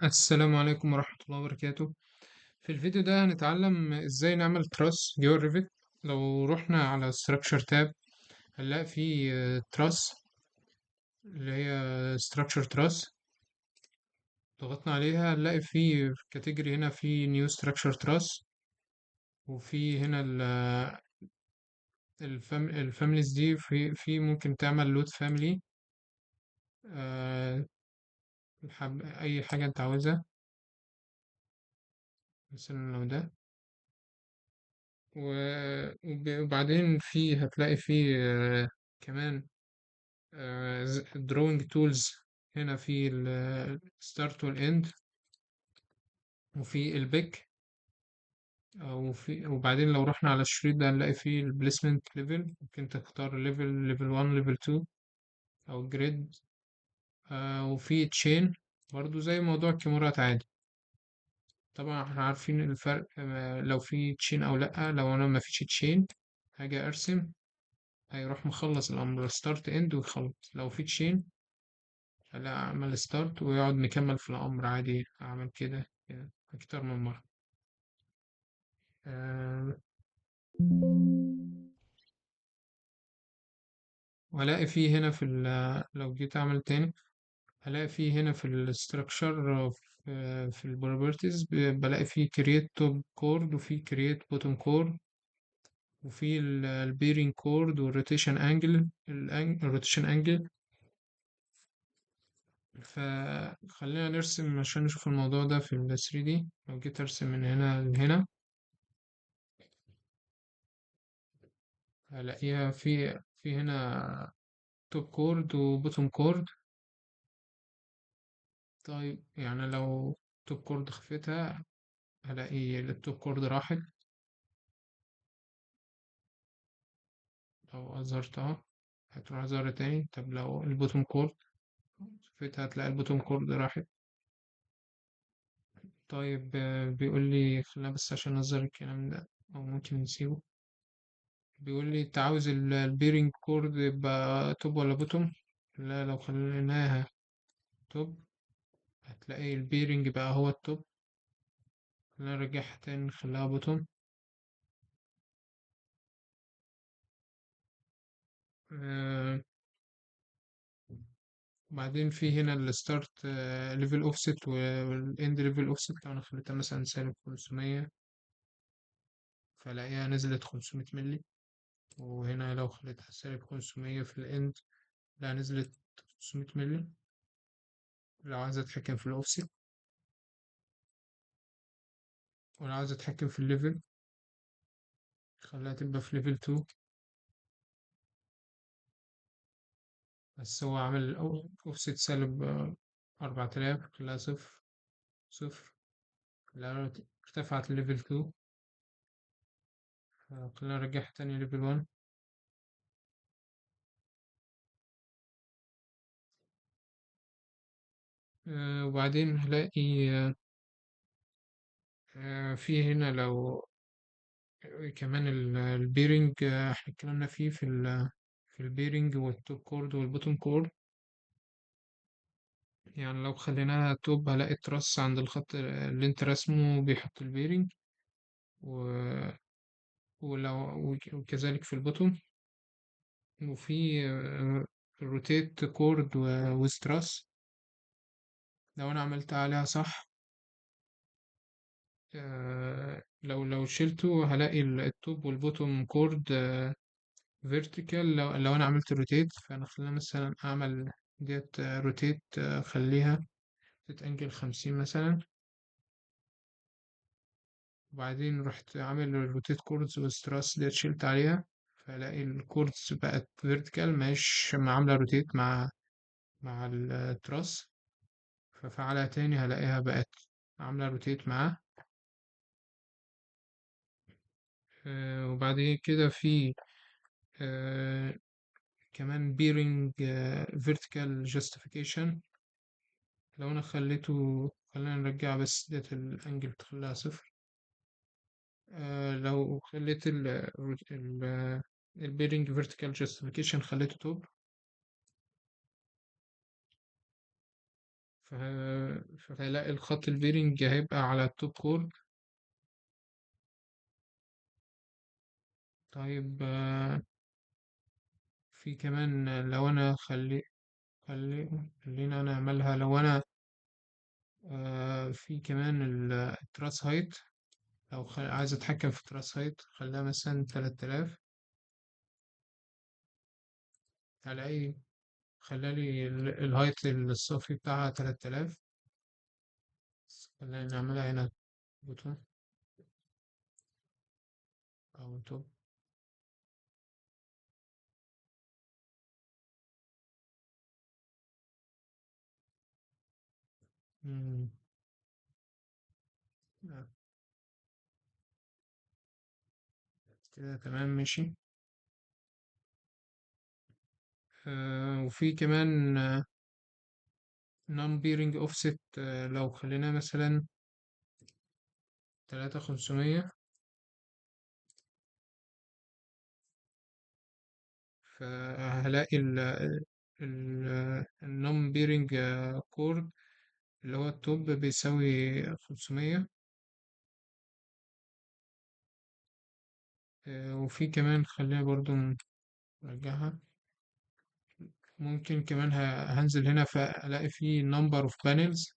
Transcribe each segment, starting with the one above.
السلام عليكم ورحمة الله وبركاته. في الفيديو ده هنتعلم ازاي نعمل truss جوه ال Revit. لو رحنا على structure tab هنلاقي في truss اللي هي structure truss. ضغطنا عليها هنلاقي في category هنا في new structure truss، وفي هنا ال families دي في ممكن تعمل load family، اي حاجة انت عاوزها. مثلا لو ده وبعدين في هتلاقي في كمان drawing tools هنا في ال start وال end وفي ال pick، وبعدين لو رحنا على الشريط ده هنلاقي فيه ال placement level، ممكن تختار level، level 1، level 2 أو grid، وفي chain برضو زي موضوع الكاميرات عادي. طبعا احنا عارفين الفرق، لو في chain أو لأ. لو أنا ما فيش chain هاجي أرسم هيروح مخلص الأمر start end ويخلص. لو في chain لا، أعمل start ويقعد مكمل في الأمر عادي، أعمل كده كده أكتر من مرة. وألاقي فيه هنا في لو جيت أعمل تاني هلاقي فيه هنا في ال structure في ال properties بلاقي فيه create top chord وفي create bottom chord وفي ال bearing chord وال rotation angle، ال rotation angle. فخلينا نرسم عشان نشوف الموضوع ده في ال 3D. لو جيت أرسم من هنا لهنا هلاقيها في هنا top chord و bottom chord. طيب لو top chord خفتها هلاقي ال top chord راحت، لو أظهرتها هتروح ظاهرة تاني. طب لو ال bottom chord خفتها هتلاقي ال bottom chord راحت. بيقول لي خلينا بس عشان نظهر الكلام ده أو ممكن نسيبه. بيقول لي انت عاوز ال bearing chord يبقى top ولا bottom؟ لا، لو خليناها top هتلاقي ال bearing بقى هو ال top. خلينا نرجعها تاني نخليها bottom. بعدين في هنا ال start level offset وال end level offset. لو انا خليتها مثلا سالب 500 فلاقيها نزلت 500 ملي، وهنا لو خليتها سالب 500 في ال end لا نزلت 500 ملي. لو عايز اتحكم في الاوفست ولو عايز اتحكم في ال level خليها تبقى في level 2، بس هو عامل اوفست سالب 4000، خليها صفر صفر، لا ارتفعت level 2. خلينا نرجعها تاني level 1. وبعدين هلاقي في هنا لو كمان ال bearing، احنا اتكلمنا فيه في البيرنج والتوب كورد والبوتوم كورد. لو خليناها top هلاقي ال truss عند الخط اللي انت رسمه بيحط ال bearing، وكذلك في ال bottom. وفي rotate chord with truss، لو انا عملت عليها صح، لو شلته هلاقي ال top وال bottom chord vertical. لو انا عملت rotate، فانا خلينا مثلا اعمل ديت rotate، خليها تتانجل 50 مثلا، وبعدين رحت عامل ال rotate chords with truss ديت شلت عليها، فلاقي ال chords بقت vertical مش عامله rotate مع ال truss. ففعلها تاني هلاقيها بقت عامله rotate معاه. وبعدين كده في كمان bearing vertical justification. لو انا خليته، خلينا نرجع بس ديت ال angle تخليها صفر. لو خليت ال bearing vertical justification خليته top، فهلاقي الخط ال bearing هيبقى على ال top chord. طيب في كمان لو انا خلي خلينا انا اعملها. لو انا في كمان ال truss height، لو عايز اتحكم في ال truss height خليها مثلا 3000، هلاقي خلالي ال height الصافي بتاعها 3000. خلينا نعملها هنا bottom او top. مم. كده تمام ماشي. وفي كمان non bearing offset، لو خلينا مثلا تلاتة خمسمية، فهلاقي ال non bearing chord اللي هو ال top بيساوي 500. وفي كمان خلينا برضو نرجعها. ممكن كمان هنزل هنا فألاقي في number of panels.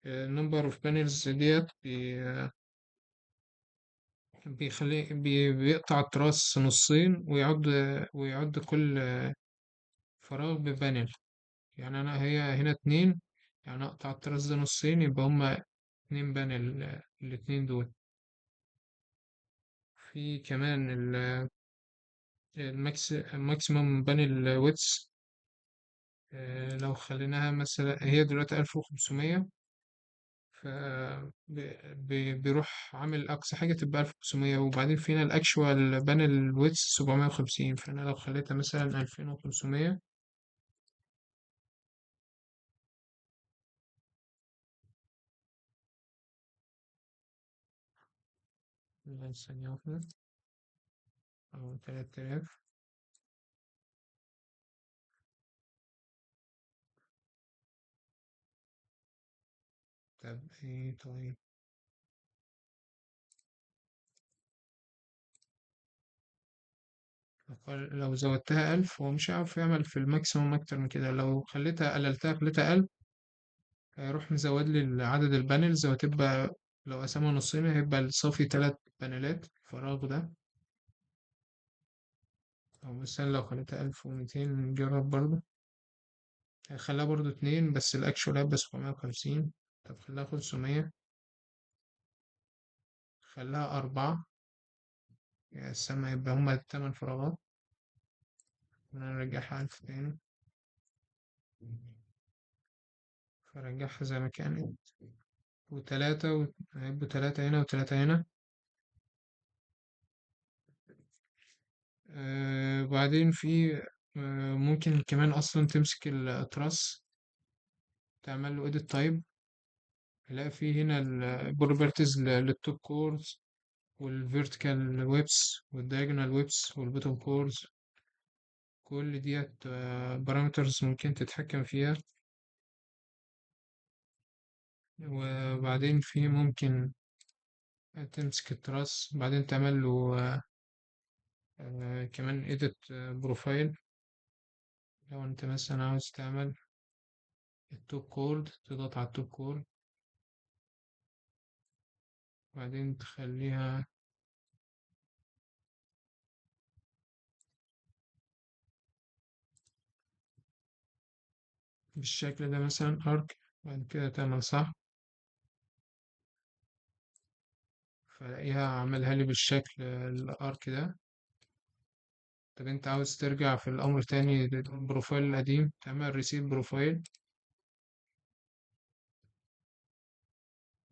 Number of panels ديت بيخلي بيقطع ال truss نصين، ويعد كل فراغ ب panel. يعني أنا هي هنا 2، يعني أقطع ال truss ده نصين يبقى هما 2 panel الاتنين دول. في كمان ال maximum panel width، لو خليناها مثلا هي دلوقتي 1500، ف بيروح عامل أقصى حاجة تبقى 1500، وبعدين فينا ال actual panel width 750، فأنا لو خليتها مثلا 2500، ثانية واحدة، أو 3000. طب إيه، طيب لو زودتها 1000 هو مش هيعرف يعمل في ال maximum أكتر من كده. لو خليتها قللتها خليتها 1000، هيروح مزود لي عدد ال panels، وهتبقى لو قسمها نصين هيبقى الصافي 3 بانلات الفراغ ده. أو مثلا لو خليتها 1200 نجرب برضو، هيخليها برضو 2 بس ال actual هيبقى 750. طب خليها 500، خليها 4، يعني السما يبقى هما التمن فراغات. نرجعها 1000 تاني، فرجعها زي ما كانت، وتلاتة هيبقوا 3 هنا وتلاتة هنا. بعدين في ممكن كمان أصلا تمسك ال truss تعمل له edit type، هنلاقي في هنا ال properties لل top chords وال vertical webs وال diagonal webs وال bottom chords، كل ديت parameters ممكن تتحكم فيها. وبعدين في ممكن تمسك ال truss بعدين تعمل له كمان edit profile. لو انت مثلا عاوز تعمل ال top chord تضغط على ال top chord بعدين تخليها بالشكل ده مثلا arc، بعد كده تعمل صح، فلاقيها عملها لي بالشكل ال arc ده. طب انت عاوز ترجع في الامر تاني لل profile القديم، تعمل reset profile.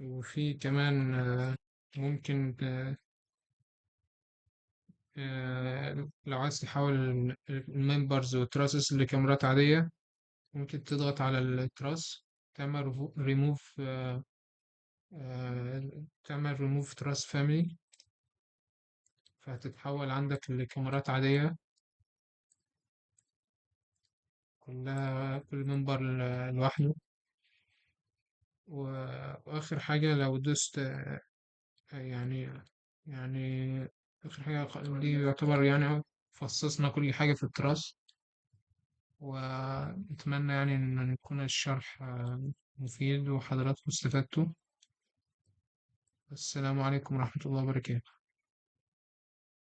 وفي كمان ممكن لو عايز تحول ال members وال trusses لكمرات عادية، ممكن تضغط على ال truss تعمل ريموف، تعمل ريموف تراس فاميلي، فهتتحول عندك لكمرات عادية كلها، كل member لوحده. وآخر حاجة لو دوست يعني يعني آخر حاجة دي يعتبر يعني فصصنا كل حاجة في ال truss. وأتمنى يعني إن يكون الشرح مفيد وحضراتكم استفدتوا. السلام عليكم ورحمة الله وبركاته.